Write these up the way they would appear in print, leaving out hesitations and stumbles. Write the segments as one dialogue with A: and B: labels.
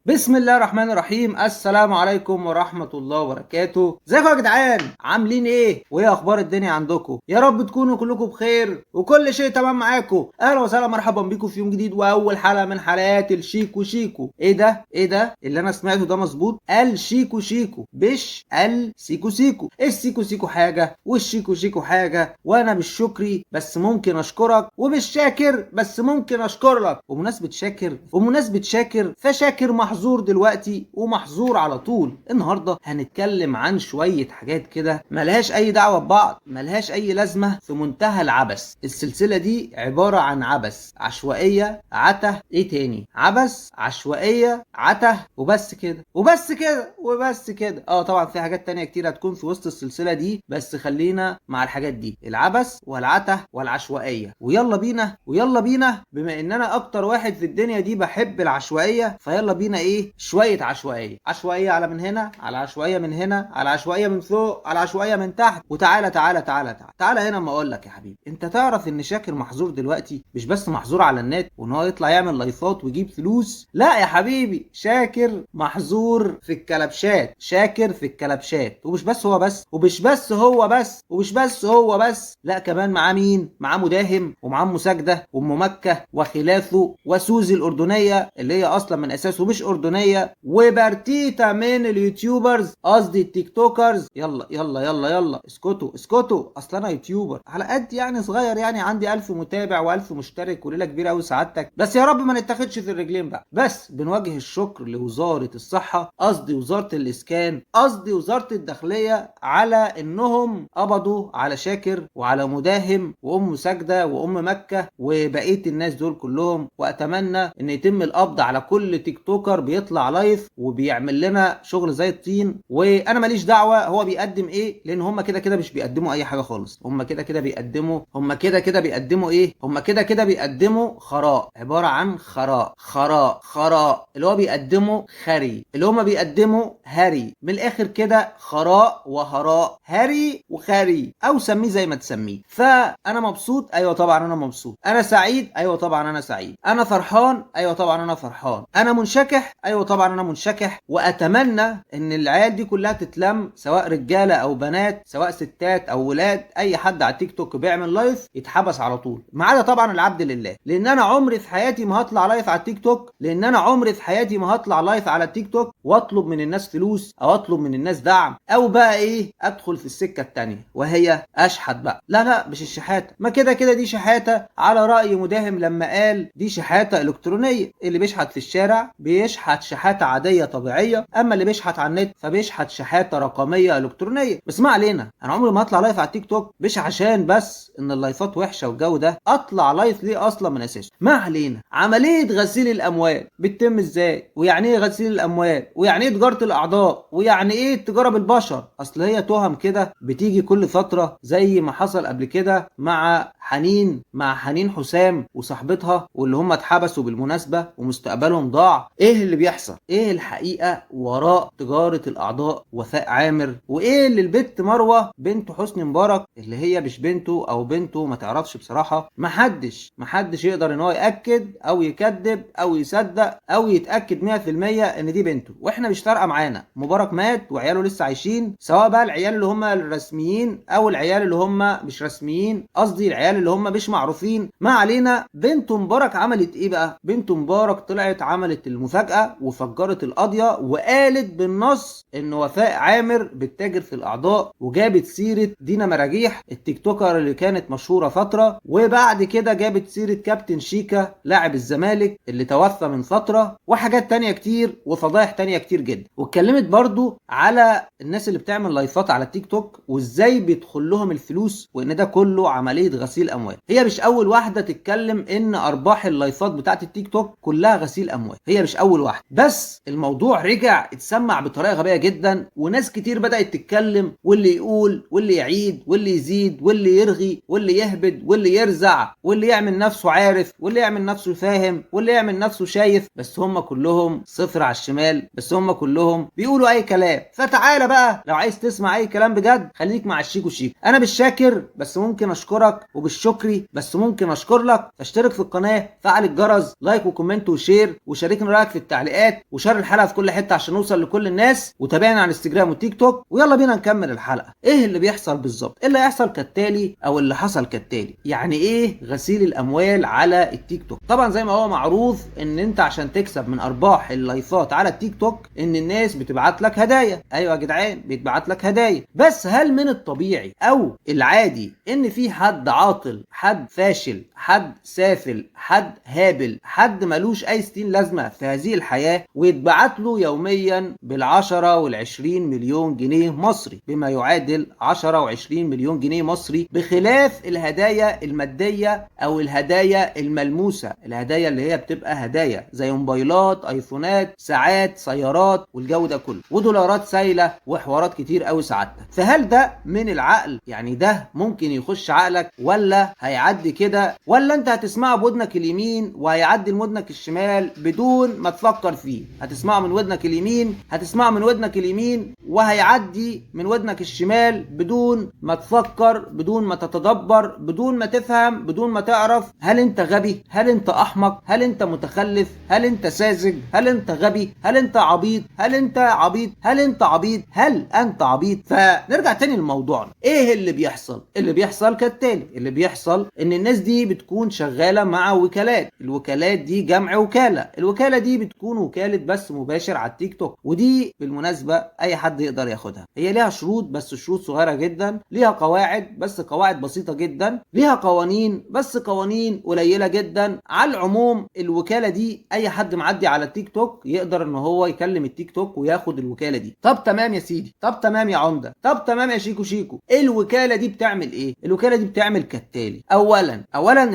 A: بسم الله الرحمن الرحيم. السلام عليكم ورحمة الله وبركاته. ازيكم يا جدعان؟ عاملين ايه؟ وايه اخبار الدنيا عندكم؟ يا رب تكونوا كلكم بخير وكل شيء تمام معاكم. اهلا وسهلا، مرحبا بيكم في يوم جديد واول حلقة من حلقات الشيكو شيكو. ايه ده؟ ايه ده اللي انا سمعته ده؟ مظبوط، الشيكو شيكو مش السيكو سيكو. السيكو سيكو حاجة والشيكو شيكو حاجة، وانا مش شكري بس ممكن اشكرك، ومش شاكر بس ممكن اشكر لك. ومناسبة شاكر، ومناسبة شاكر، فشاكر محظور دلوقتي ومحظور على طول. النهارده هنتكلم عن شوية حاجات كده ملهاش اي دعوة ببعض، ملهاش اي لازمة، في منتهى العبث. السلسلة دي عبارة عن عبث، عشوائية، عته، ايه تاني؟ عبث، عشوائية، عته، وبس كده وبس كده وبس كده. طبعا في حاجات تانية كتير هتكون في وسط السلسلة دي، بس خلينا مع الحاجات دي، العبث والعته والعشوائية. ويلا بينا ويلا بينا، بما ان انا اكتر واحد في الدنيا دي بحب العشوائية، فيلا بينا ايه؟ شوية عشوائية، عشوائية على من هنا، على عشوائية من هنا، على عشوائية من فوق، على عشوائية من تحت. وتعالى تعالى تعالى تعالى تعالى هنا اما اقول لك يا حبيبي، انت تعرف ان شاكر محظور دلوقتي؟ مش بس محظور على النت وان هو يطلع يعمل لايفات ويجيب فلوس، لا يا حبيبي، شاكر محظور في الكلبشات، شاكر في الكلبشات. ومش بس هو بس، ومش بس هو بس، ومش بس هو بس، لا كمان معاه مين؟ معاه مداهم ومعاه ام ساجدة وام مكة وخلافه وسوزي الاردنية اللي هي اصلا من اساسه مش اردنية، وبرتيتا من ال YouTubers، قصدي ال TikTokers. يلا يلا يلا يلا اسكتوا اسكتوا، اصل انا YouTuber على قد يعني صغير، يعني عندي 1000 متابع و1000 مشترك وليلة كبيرة قوي سعادتك، بس يا رب ما نتاخدش في الرجلين بقى. بس بنوجه الشكر لوزارة الصحة، قصدي وزارة الاسكان، قصدي وزارة الداخلية، على انهم قبضوا على شاكر وعلى مداهم وام ساجدة وام مكة وبقية الناس دول كلهم. واتمنى ان يتم القبض على كل TikToker بيطلع live وبيعمل لنا شغل زي الطين، وانا ماليش دعوه هو بيقدم ايه، لان هم كده كده مش بيقدموا اي حاجة خالص. هم كده كده بيقدموا، هم كده كده بيقدموا ايه؟ هم كده كده بيقدموا خراء، عبارة عن خراء خراء خراء، اللي هو بيقدموا خري، اللي هم بيقدموا هري، من الاخر كده خراء وهراء، هري وخري، او سميه زي ما تسميه. فانا مبسوط، ايوه طبعا انا مبسوط، انا سعيد، ايوه طبعا انا سعيد، انا فرحان، ايوه طبعا انا فرحان، انا منشكح، ايوه طبعا انا منشكح. واتمنى ان العيال دي كلها تتلم، سواء رجاله او بنات، سواء ستات او ولاد، اي حد على التيك توك بيعمل live يتحبس على طول، ما عدا طبعا العبد لله، لان انا عمري في حياتي ما هطلع live على التيك توك، لان انا عمري في حياتي ما هطلع live على التيك توك واطلب من الناس فلوس او اطلب من الناس دعم، او بقى ايه، ادخل في السكة التانية وهي اشحت بقى. لا لا، مش الشحاته، ما كده كده دي شحاته، على راي مداهم لما قال دي شحاته الكترونية، اللي بيشحت في الشارع بيشحت شحاته عادية طبيعية، اما اللي بيشحت على النت فبيشحت شحاته رقمية الكترونية. بس ما علينا، انا عمري ما هطلع live على التيك توك، مش عشان بس ان اللايفات وحشة والجو ده، اطلع live ليه اصلا من اساسه؟ ما علينا. عملية غسيل الاموال بتتم ازاي؟ ويعني ايه غسيل الاموال؟ ويعني ايه تجارة الاعضاء؟ ويعني ايه التجارة بالبشر؟ اصل هي تهم كده بتيجي كل فترة، زي ما حصل قبل كده مع حنين، مع حنين حسام وصاحبتها، واللي هم اتحبسوا بالمناسبة ومستقبلهم ضاع. ايه اللي بيحصل؟ ايه الحقيقة وراء تجارة الاعضاء وفاء عامر؟ وايه اللي البت مروه بنت حسني مبارك، اللي هي مش بنته او بنته ما تعرفش بصراحة، محدش يقدر ان هو ياكد او يكذب او يصدق او يتاكد 100% ان دي بنته، واحنا مش فارقه معانا. مبارك مات وعياله لسه عايشين، سواء بقى العيال اللي هم الرسميين او العيال اللي هم مش رسميين، قصدي العيال اللي هم مش معروفين، ما علينا. بنت مبارك عملت ايه بقى؟ بنت مبارك طلعت عملت المفاجأة وفجرت القضية، وقالت بالنص ان وفاء عامر بتتاجر في الاعضاء، وجابت سيرة دينا مراجيح ال TikToker اللي كانت مشهورة فترة، وبعد كده جابت سيرة كابتن شيكا لاعب الزمالك اللي توفى من فترة، وحاجات تانية كتير وفضايح تانية كتير جدا. واتكلمت برضو على الناس اللي بتعمل لايفات على التيك توك وازاي بيدخل لهم الفلوس، وان ده كله عملية غسيل اموال. هي مش اول واحدة تتكلم ان ارباح اللايفات بتاعت التيك توك كلها غسيل اموال، هي مش اول واحدة، بس الموضوع رجع اتسمع بطريقة غبية جدا، وناس كتير بدات تتكلم، واللي يقول واللي يعيد واللي يزيد واللي يرغي واللي يهبد واللي يرزع واللي يعمل نفسه عارف واللي يعمل نفسه فاهم واللي يعمل نفسه شايف، بس هم كلهم صفر على الشمال، بس هم كلهم بيقولوا اي كلام. فتعالى بقى لو عايز تسمع اي كلام بجد خليك مع الشيكو شيكو. انا مش شاكر بس ممكن اشكرك، وبالشكري بس ممكن اشكر لك. فاشترك في القناة، فعل الجرس، like و comment و share، وشاركني رايك في التعليقات. التعليقات، و share الحلقة في كل حتة عشان نوصل لكل الناس، وتابعنا على الانستجرام والتيك توك. ويلا بينا نكمل الحلقة. ايه اللي بيحصل بالظبط؟ ايه اللي هيحصل كالتالي، او اللي حصل كالتالي. يعني ايه غسيل الاموال على التيك توك؟ طبعا زي ما هو معروف ان انت عشان تكسب من ارباح اللايفات على التيك توك ان الناس بتبعت لك هدايا. ايوه يا جدعان، بيتبعت لك هدايا. بس هل من الطبيعي او العادي ان في حد عاطل، حد فاشل، حد سافل، حد هابل، حد ملوش اي ستين لازمه في هذه الحياة، ويتبعت له يوميا بال10 وال20 مليون جنيه مصري، بما يعادل 10 و20 مليون جنيه مصري، بخلاف الهدايا المادية او الهدايا الملموسة، الهدايا اللي هي بتبقى هدايا زي موبايلات، ايفونات، ساعات، سيارات، والجو ده كله، ودولارات سايله، وحوارات كتير قوي سعادتك. فهل ده من العقل؟ يعني ده ممكن يخش عقلك، ولا هيعدي كده، ولا انت هتسمعه بودنك اليمين وهيعدي لودنك الشمال بدون ما تفكر فيه؟ هتسمعه من ودنك اليمين، هتسمعه من ودنك اليمين وهيعدي من ودنك الشمال بدون ما تفكر، بدون ما تتدبر، بدون ما تفهم، بدون ما تعرف. هل انت غبي؟ هل انت احمق؟ هل انت متخلف؟ هل انت ساذج؟ هل انت غبي؟ هل انت عبيط؟ هل انت عبيط؟ هل انت عبيط؟ هل انت عبيط؟ فنرجع تاني لموضوعنا. ايه اللي بيحصل؟ اللي بيحصل كالتالي. اللي بيحصل ان الناس دي بتكون شغالة مع وكالات، الوكالات دي جمع وكالة، الوكالة دي بتكون وكالة بث مباشر على التيك توك، ودي بالمناسبة اي حد يقدر ياخدها. هي ليها شروط، بس شروط صغيرة جدا، ليها قواعد بس قواعد بسيطة جدا، ليها قوانين بس قوانين قليله جدا. على العموم الوكالة دي اي حد معدي على التيك توك يقدر ان هو يكلم التيك توك وياخد الوكالة دي. طب تمام يا سيدي، طب تمام يا عمده، طب تمام يا شيكو شيكو. الوكالة دي بتعمل ايه؟ الوكالة دي بتعمل كالتالي. اولا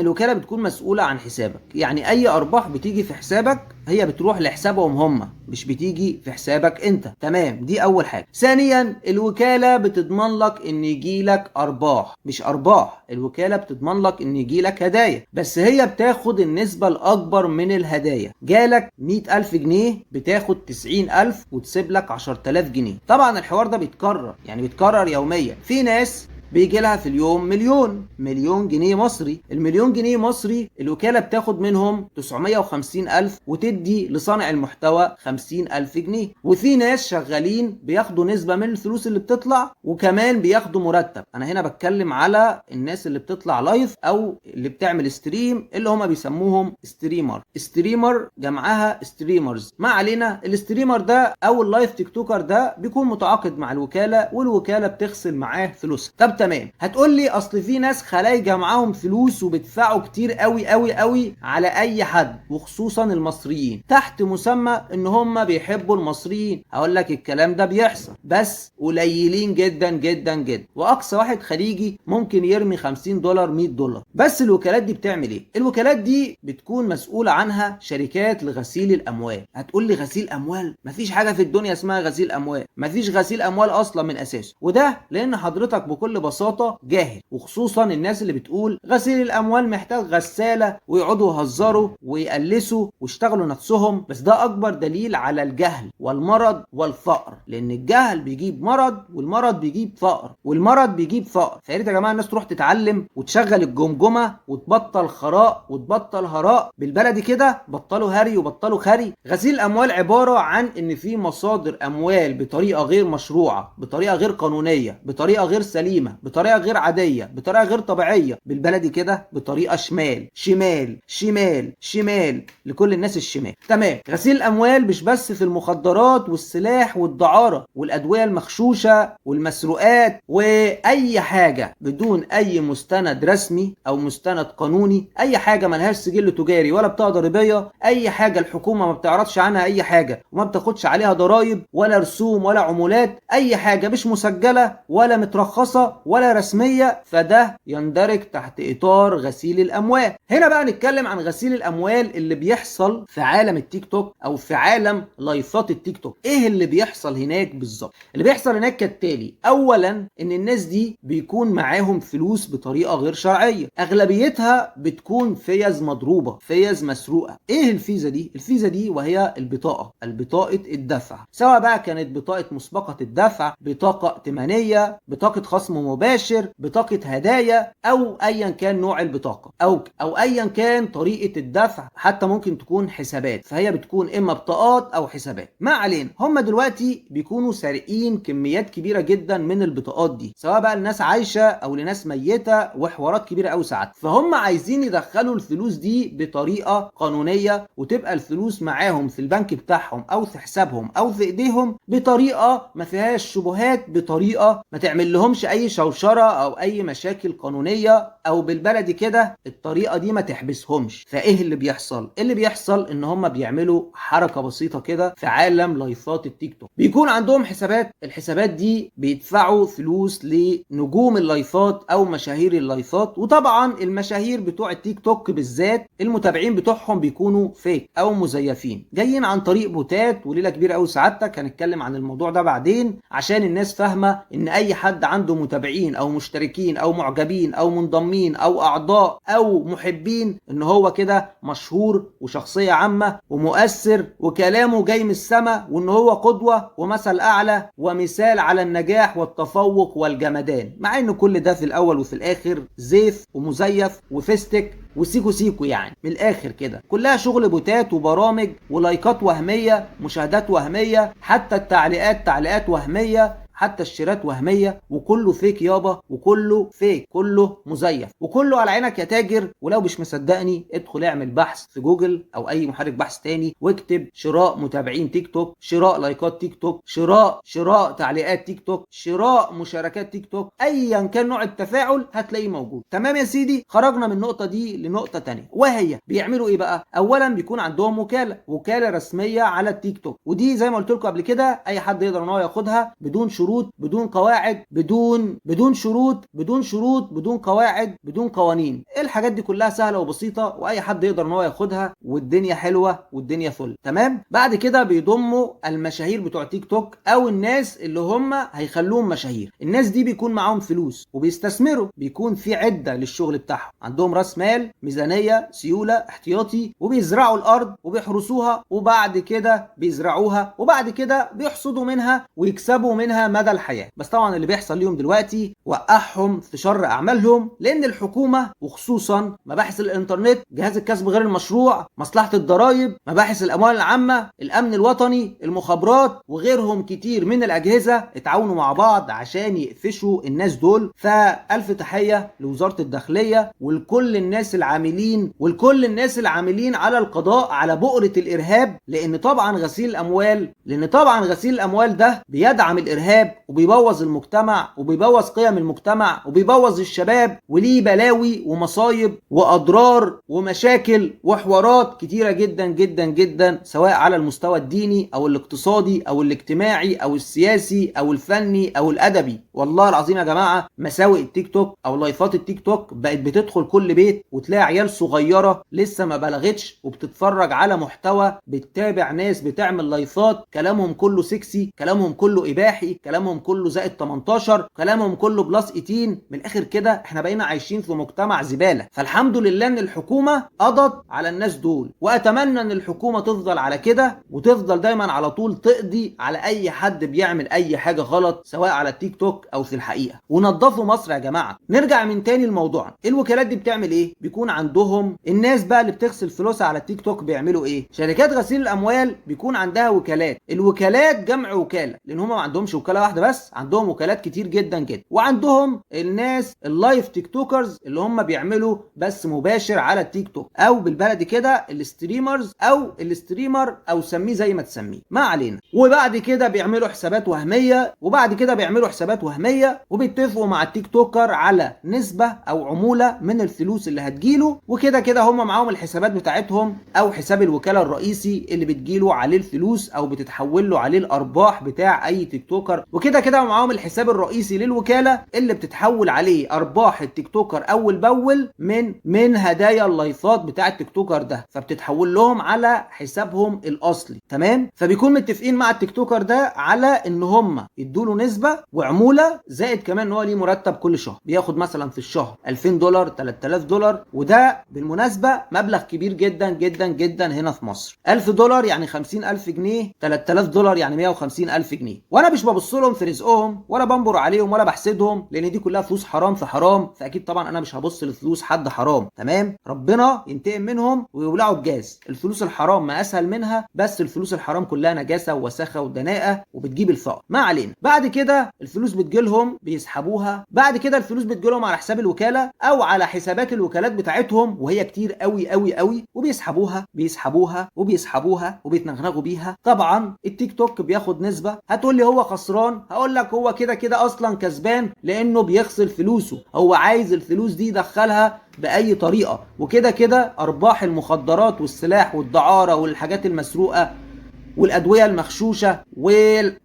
A: الوكالة بتكون مسؤولة عن حسابك، يعني اي ارباح بتيجي في حسابك هي بتروح لحسابهم هم، مش بتيجي في حسابك انت. تمام، دي اول حاجة. ثانيا الوكالة بتضمن لك ان يجيلك ارباح، مش ارباح، الوكالة بتضمن لك ان يجيلك هدايا، بس هي بتاخد النسبة الاكبر من الهدايا. جالك 100,000 جنيه بتاخد 90,000 وتسيب لك 10,000 جنيه. طبعا الحوار ده بيتكرر، يعني بيتكرر يوميا. في ناس بيجي لها في اليوم مليون جنيه مصري. المليون جنيه مصري الوكالة بتاخد منهم 950,000 وتدي لصانع المحتوى 50,000 جنيه. وفي ناس شغالين بياخدوا نسبة من الفلوس اللي بتطلع، وكمان بياخدوا مرتب. انا هنا بتكلم على الناس اللي بتطلع live او اللي بتعمل stream، اللي هما بيسموهم streamer. streamer جمعها streamers. ما علينا، ال streamer ده او ال live TikToker ده بيكون متعاقد مع الوكالة، والوكالة بتغسل معاه فلوسها. طب تمام، هتقول لي اصل في ناس خلايجه معاهم فلوس وبيدفعوا كتير قوي قوي قوي على اي حد، وخصوصا المصريين، تحت مسمى ان هم بيحبوا المصريين. هقول لك الكلام ده بيحصل بس قليلين جدا جدا جدا، واقصى واحد خليجي ممكن يرمي $50 $100. بس الوكالات دي بتعمل ايه؟ الوكالات دي بتكون مسؤولة عنها شركات لغسيل الاموال. هتقول لي غسيل اموال؟ مفيش حاجة في الدنيا اسمها غسيل اموال، مفيش غسيل اموال اصلا من اساسه. وده لان حضرتك بكل بساطة جاهل، وخصوصا الناس اللي بتقول غسيل الاموال محتاج غسالة، ويقعدوا يهزروا ويقلسوا ويشتغلوا نفسهم. بس ده اكبر دليل على الجهل والمرض والفقر، لان الجهل بيجيب مرض، والمرض بيجيب فقر، والمرض بيجيب فقر. فيا ريت يا جماعة الناس تروح تتعلم وتشغل الجمجمة وتبطل خراء وتبطل هراء، بالبلدي كده بطلوا هري وبطلوا خري. غسيل الاموال عبارة عن ان في مصادر اموال بطريقة غير مشروعه، بطريقة غير قانونية، بطريقة غير سليمة، بطريقة غير عادية، بطريقة غير طبيعية، بالبلدي كده بطريقة شمال شمال شمال شمال لكل الناس الشمال. تمام. غسيل الاموال مش بس في المخدرات والسلاح والدعاره والادوية المغشوشه والمسروقات واي حاجة بدون اي مستند رسمي او مستند قانوني، اي حاجة ملهاش سجل تجاري ولا بطاقة ضريبية، اي حاجة الحكومة ما بتعرفش عنها اي حاجة وما بتاخدش عليها ضرائب ولا رسوم ولا عمولات، اي حاجة مش مسجله ولا مترخصه ولا رسمية، فده يندرج تحت اطار غسيل الاموال. هنا بقى نتكلم عن غسيل الاموال اللي بيحصل في عالم التيك توك او في عالم لايفات التيك توك. ايه اللي بيحصل هناك بالظبط؟ اللي بيحصل هناك كالتالي: اولا ان الناس دي بيكون معاهم فلوس بطريقة غير شرعية، اغلبيتها بتكون فيز مضروبة، فيز مسروقه. ايه الفيزا دي؟ الفيزا دي وهي البطاقة، البطاقة الدفع، سواء بقى كانت بطاقة مسبقة الدفع، بطاقة ائتمانيه، بطاقة خصم مباشر، بطاقة هدايا، او ايا كان نوع البطاقة او ايا كان طريقه الدفع، حتى ممكن تكون حسابات. فهي بتكون اما بطاقات او حسابات. ما علينا، هم دلوقتي بيكونوا سارقين كميات كبيرة جدا من البطاقات دي، سواء بقى لناس عايشه او لناس ميته، وحوارات كبيرة قوي ساعات. فهم عايزين يدخلوا الفلوس دي بطريقة قانونية، وتبقى الفلوس معاهم في البنك بتاعهم او في حسابهم او في ايديهم بطريقة ما فيهاش شبهات، بطريقة ما تعمل لهمش اي شوشرة او اي مشاكل قانونية، او بالبلدي كده الطريقة دي ما تحبسهمش. فايه اللي بيحصل؟ اللي بيحصل ان هم بيعملوا حركة بسيطة كده في عالم لايفات التيك توك. بيكون عندهم حسابات، الحسابات دي بيدفعوا فلوس لنجوم اللايفات او مشاهير اللايفات، وطبعا المشاهير بتوع التيك توك بالذات المتابعين بتوعهم بيكونوا fake او مزيفين، جايين عن طريق بوتات وليلة كبيرة قوي سعادتك. هنتكلم عن الموضوع ده بعدين عشان الناس فاهمه ان اي حد عنده متابعين او مشتركين او معجبين او منضمين او اعضاء او محبين ان هو كده مشهور وشخصية عامة ومؤثر وكلامه جاي من السما، وان هو قدوة ومثل اعلى ومثال على النجاح والتفوق والجمدان، مع ان كل ده في الاول وفي الاخر زيف ومزيف وفستك وسيكو سيكو، يعني من الاخر كده كلها شغل بوتات وبرامج ولايكات وهمية، مشاهدات وهمية، حتى التعليقات تعليقات وهمية، حتى الشيرات وهمية، وكله fake يابا، وكله fake، كله مزيف، وكله على عينك يا تاجر. ولو مش مصدقني ادخل اعمل بحث في جوجل او اي محرك بحث تاني واكتب شراء متابعين تيك توك، شراء لايكات تيك توك، شراء تعليقات تيك توك، شراء مشاركات تيك توك، ايا كان نوع التفاعل هتلاقيه موجود. تمام يا سيدي، خرجنا من النقطة دي لنقطة تانية، وهي بيعملوا ايه بقى؟ اولا بيكون عندهم وكالة رسمية على التيك توك، ودي زي ما قلت لكم قبل كده اي حد يقدر ان هو ياخدها بدون شروط، بدون قواعد، بدون شروط، بدون شروط، بدون قواعد، بدون قوانين. الحاجات دي كلها سهلة وبسيطة واي حد يقدر ان هو ياخدها، والدنيا حلوة والدنيا فل. تمام. بعد كده بيضموا المشاهير بتوع تيك توك او الناس اللي هم هيخلوهم مشاهير. الناس دي بيكون معاهم فلوس وبيستثمروا، بيكون في عده للشغل بتاعهم، عندهم راس مال، ميزانية، سيولة، احتياطي، وبيزرعوا الارض وبيحرسوها، وبعد كده بيزرعوها، وبعد كده بيحصدوا منها ويكسبوا منها مدى الحياة. بس طبعا اللي بيحصل ليهم دلوقتي وقعهم في شر اعمالهم، لان الحكومة وخصوصا مباحث الانترنت، جهاز الكسب غير المشروع، مصلحة الضرائب، مباحث الاموال العامة، الامن الوطني، المخابرات، وغيرهم كتير من الاجهزة اتعاونوا مع بعض عشان يقفشوا الناس دول. فالف تحية لوزارة الداخلية ولكل الناس العاملين ولكل الناس العاملين على القضاء على بؤرة الارهاب، لان طبعا غسيل الاموال ده بيدعم الارهاب وبيبوظ المجتمع وبيبوظ قيم المجتمع وبيبوظ الشباب، وليه بلاوي ومصايب واضرار ومشاكل وحوارات كتيرة جدا جدا جدا، سواء على المستوى الديني او الاقتصادي او الاجتماعي او السياسي او الفني او الادبي. والله العظيم يا جماعة مساوئ التيك توك او لايفات التيك توك بقت بتدخل كل بيت، وتلاقي عيال صغيرة لسه ما بلغتش وبتتفرج على محتوى، بتتابع ناس بتعمل لايفات كلامهم كله سكسي، كلامهم كله اباحي، كلامهم كله زائد 18، كلامهم كله plus 18. من الاخر كده احنا بقينا عايشين في مجتمع زبالة. فالحمد لله ان الحكومة قضت على الناس دول، واتمنى ان الحكومة تفضل على كده وتفضل دايما على طول تقضي على اي حد بيعمل اي حاجة غلط سواء على التيك توك او في الحقيقة. ونضفوا مصر يا جماعة. نرجع من تاني لموضوعنا، الوكالات دي بتعمل ايه؟ بيكون عندهم الناس بقى اللي بتغسل فلوسها على التيك توك بيعملوا ايه؟ شركات غسيل الاموال بيكون عندها وكالات، الوكالات جمع وكالة، لان هم ما عندهمش وكالة واحدة بس، عندهم وكالات كتير جدا جدا، وعندهم الناس ال live TikTokers اللي هم بيعملوا بس مباشر على التيك توك، او بالبلدي كده ال streamers او ال streamer او سميه زي ما تسميه، ما علينا. وبعد كده بيعملوا حسابات وهمية، وبعد كده بيعملوا حسابات وهمية وبيتفقوا مع ال TikToker على نسبه او عمولة من الفلوس اللي هتجيله، وكده كده هم معاهم الحسابات بتاعتهم او حساب الوكالة الرئيسي اللي بتجيله عليه الفلوس او بتتحول له عليه الارباح بتاع اي TikToker، وكده كده معاهم الحساب الرئيسي للوكاله اللي بتتحول عليه ارباح ال TikToker اول باول من هدايا اللايفات بتاع ال TikToker ده، فبتتحول لهم على حسابهم الاصلي. تمام. فبيكون متفقين مع ال TikToker ده على ان هم يدوا له نسبه وعموله، زائد كمان ان هو ليه مرتب كل شهر، بياخد مثلا في الشهر $2000 $3000، وده بالمناسبة مبلغ كبير جدا جدا جدا هنا في مصر. $1000 يعني 50000 جنيه، $3000 يعني 150000 جنيه. وانا مش ببص لهم لهم في رزقهم ولا بنبر عليهم ولا بحسدهم، لان دي كلها فلوس حرام في حرام، فاكيد طبعا انا مش هبص لفلوس حد حرام. تمام، ربنا ينتقم منهم ويولعوا بجاز. الفلوس الحرام ما اسهل منها، بس الفلوس الحرام كلها نجاسة ووساخه ودناءه وبتجيب الفقر. ما علينا. بعد كده الفلوس بتجيلهم بيسحبوها، بعد كده الفلوس بتجيلهم على حساب الوكالة او على حسابات الوكالات بتاعتهم، وهي كتير قوي قوي قوي، وبيسحبوها بيسحبوها وبيسحبوها وبيتنغنغوا بيها. طبعا التيك توك بياخد نسبه. هتقول لي هو خسران؟ هقول لك هو كده كده اصلا كسبان، لانه بيغسل فلوسه، هو عايز الفلوس دي يدخلها باي طريقه، وكده كده ارباح المخدرات والسلاح والدعاره والحاجات المسروقه والادوية المغشوشه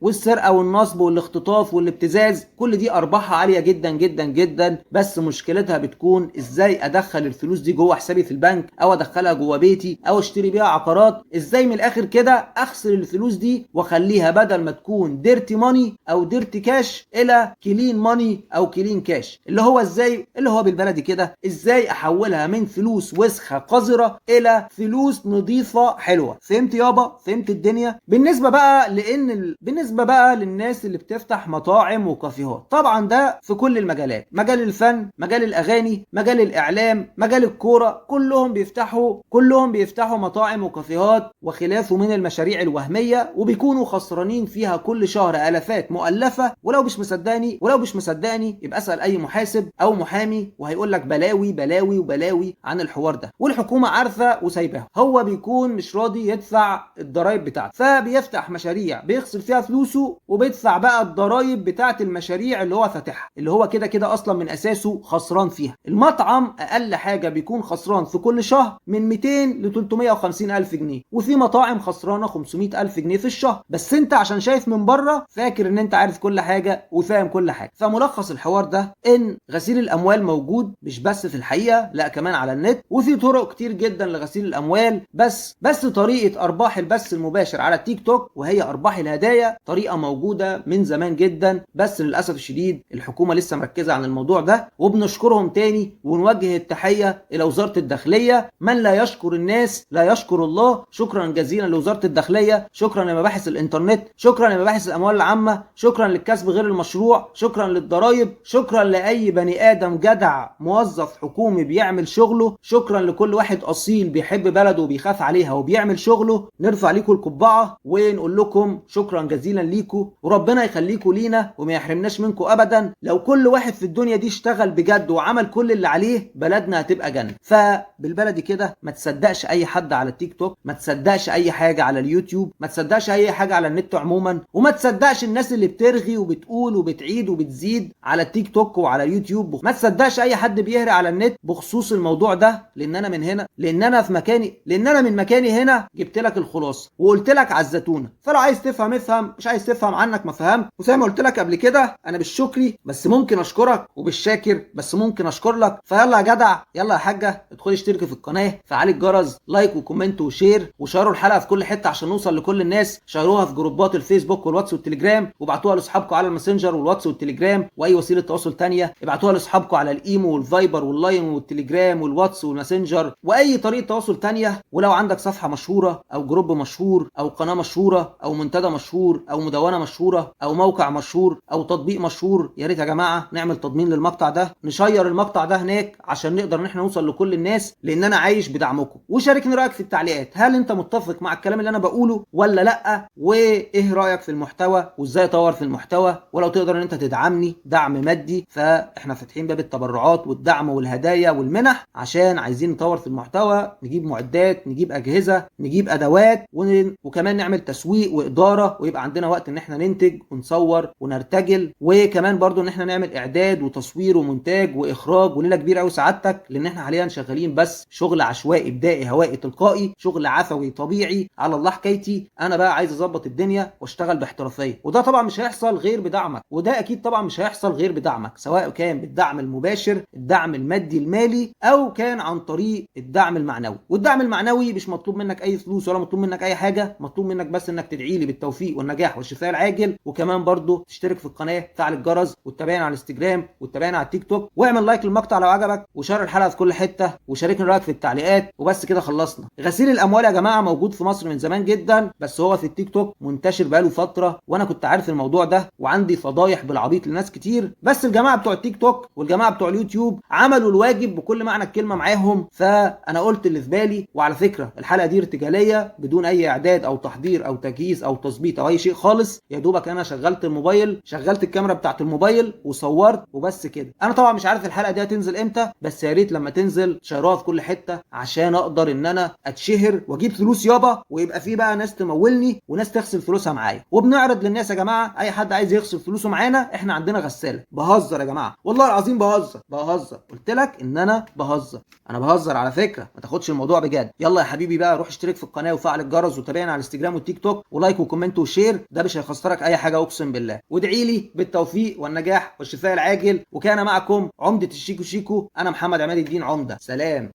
A: والسرقة والنصب والاختطاف والابتزاز، كل دي ارباحها عالية جدا جدا جدا. بس مشكلتها بتكون ازاي ادخل الفلوس دي جوه حسابي في البنك، او ادخلها جوه بيتي، او اشتري بيها عقارات. ازاي من الاخر كده اغسل الفلوس دي واخليها بدل ما تكون dirty money او dirty cash الى clean money او clean cash، اللي هو ازاي، اللي هو بالبلدي كده ازاي احولها من فلوس وسخة قذرة الى فلوس نظيفة حلوة. فهمت يابا؟ فهمت الدنيا؟ بالنسبة بقى للناس اللي بتفتح مطاعم وكافيهات، طبعا ده في كل المجالات، مجال الفن، مجال الاغاني، مجال الاعلام، مجال الكورة، كلهم بيفتحوا مطاعم وكافيهات وخلافه من المشاريع الوهمية، وبيكونوا خسرانين فيها كل شهر الافات مؤلفه. ولو مش مصدقني يبقى اسال اي محاسب او محامي وهيقول لك بلاوي بلاوي وبلاوي عن الحوار ده، والحكومة عارفه وسايباها. هو بيكون مش راضي يدفع الضرايب بتاعته، فبيفتح مشاريع بيغسل فيها فلوسه وبيدفع بقى الضرايب بتاعه المشاريع اللي هو فاتحها، اللي هو كده كده اصلا من اساسه خسران فيها. المطعم اقل حاجة بيكون خسران في كل شهر من 200 ل 350 الف جنيه، وفي مطاعم خسرانة 500 الف جنيه في الشهر. بس انت عشان شايف من بره فاكر ان انت عارف كل حاجة وفاهم كل حاجة. فملخص الحوار ده ان غسيل الاموال موجود، مش بس في الحقيقة، لا كمان على النت، وفي طرق كتير جدا لغسيل الاموال. بس طريقه ارباح البث المباشر على التيك توك وهي ارباح الهدايا طريقه موجودة من زمان جدا، بس للاسف الشديد الحكومة لسه مركزه عن الموضوع ده. وبنشكرهم تاني ونوجه التحية الى وزارة الداخلية، من لا يشكر الناس لا يشكر الله. شكرا جزيلا لوزارة الداخلية، شكرا لمباحث الانترنت، شكرا لمباحث الاموال العامة، شكرا للكسب غير المشروع، شكرا للضرائب، شكرا لاي بني ادم جدع موظف حكومي بيعمل شغله، شكرا لكل واحد اصيل بيحب بلده وبيخاف عليها وبيعمل شغله. نرفع لكم القبعة ونقول لكم شكرا جزيلا ليكم، وربنا يخليكم لينا وما يحرمناش منكم ابدا. لو كل واحد في الدنيا دي اشتغل بجد وعمل كل اللي عليه بلدنا هتبقى جنة. فبالبلدي كده ما تصدقش اي حد على التيك توك، ما تصدقش اي حاجة على اليوتيوب، ما تصدقش اي حاجة على النت عموما، وما تصدقش الناس اللي بترغي وبتقول وبتعيد وبتزيد على التيك توك وعلى اليوتيوب، ما تصدقش اي حد بيهري على النت بخصوص الموضوع ده، لان انا من هنا، لان انا في مكاني، لان انا من مكاني هنا جبت لك الخلاصة وقلت لك على الزتونه. فلو عايز تفهم افهم، مش عايز تفهم عنك ما فهمت. وزي ما قلت لك قبل كده انا بالشكري بس ممكن اشكرك، وبالشاكر بس ممكن اشكر لك. فيلا يا جدع، يلا يا حاجة، ادخلي اشتركي في القناة، فعلي الجرس، like و comment و share، وشيروا الحلقة في كل حتة عشان نوصل لكل الناس. شيروها في جروبات الفيسبوك والواتس والتليجرام، وابعتوها لاصحابكم على الماسنجر والواتس والتليجرام واي وسيلة تواصل ثانية. ابعتوها لاصحابكم على الايمو والفايبر واللاين والتليجرام والواتس والماسنجر واي طريقه تواصل ثانية. ولو عندك صفحة مشهورة او جروب مشهور او قناة مشهورة او منتدى مشهور او مدونة مشهورة او موقع مشهور او تطبيق مشهور، يا ريت يا جماعة نعمل تضمين للمقطع ده، نشير المقطع ده هناك عشان نقدر ان احنا نوصل لكل الناس، لان انا عايش بدعمكم. وشاركني رايك في التعليقات، هل انت متفق مع الكلام اللي انا بقوله ولا لا؟ وايه رايك في المحتوى وازاي اطور في المحتوى؟ ولو تقدر ان انت تدعمني دعم مادي، فاحنا فاتحين باب التبرعات والدعم والهدايا والمنح عشان عايزين نطور في المحتوى، نجيب معدات، نجيب اجهزة، نجيب ادوات، وكمان نعمل تسويق واداره، ويبقى عندنا وقت ان احنا ننتج ونصور ونرتجل، وكمان برضو ان احنا نعمل اعداد وتصوير ومونتاج واخراج وليلة كبيرة قوي سعادتك، لان احنا حاليا شغالين بس شغل عشوائي بدائي هوائي تلقائي، شغل عفوي طبيعي على الله حكايتي. انا بقى عايز اظبط الدنيا واشتغل باحترافيه، وده طبعا مش هيحصل غير بدعمك، وده اكيد طبعا مش هيحصل غير بدعمك، سواء كان بالدعم المباشر، الدعم المادي المالي، او كان عن طريق الدعم المعنوي. والدعم المعنوي مش مطلوب منك اي فلوس ولا مطلوب منك اي حاجة، مطلوب منك بس انك تدعي لي بالتوفيق والنجاح والشفاء العاجل، وكمان برضو تشترك في القناة، تفعل الجرس، وتتابعنا على الانستجرام، وتتابعنا على التيك توك، واعمل like للمقطع لو عجبك، و share الحلقة في كل حتة، وشاركني رايك في التعليقات. وبس كده خلصنا. غسيل الاموال يا جماعة موجود في مصر من زمان جدا، بس هو في التيك توك منتشر بقاله فترة، وانا كنت عارف الموضوع ده وعندي فضايح بالعبيط لناس كتير، بس الجماعة بتوع التيك توك والجماعة بتوع اليوتيوب عملوا الواجب بكل معنى الكلمة معاهم، فانا قلت اللي في بالي. وعلى فكرة الحلقة دي ارتجاليه بدون اي اعداد او تحضير او تجهيز او تظبيط او اي شيء خالص، يا دوبك انا شغلت الموبايل، شغلت الكاميرا بتاعت الموبايل وصورت وبس كده. انا طبعا مش عارف الحلقة دي هتنزل امتى، بس يا ريت لما تنزل شيروها في كل حتة عشان اقدر ان انا اتشهر واجيب فلوس يابا، ويبقى في بقى ناس تمولني وناس تغسل فلوسها معايا. وبنعرض للناس يا جماعة، اي حد عايز يغسل فلوسه معانا احنا عندنا غسالة. بهزر يا جماعة والله العظيم، بهزر بهزر، قلت لك ان انا بهزر، انا بهزر على فكرة، ما تاخدش الموضوع بجد. يلا يا حبيبي بقى روح اشترك في القناة وفعل الجرس وتابعنا على الانستجرام والتيك توك، و like و comment و share، ده مش هيخسرك اي حاجة اقسم بالله. وادعي لي بالتوفيق والنجاح والشفاء العاجل. وكان معكم عمده الشيكو شيكو، انا محمد عماد الدين عمده. سلام.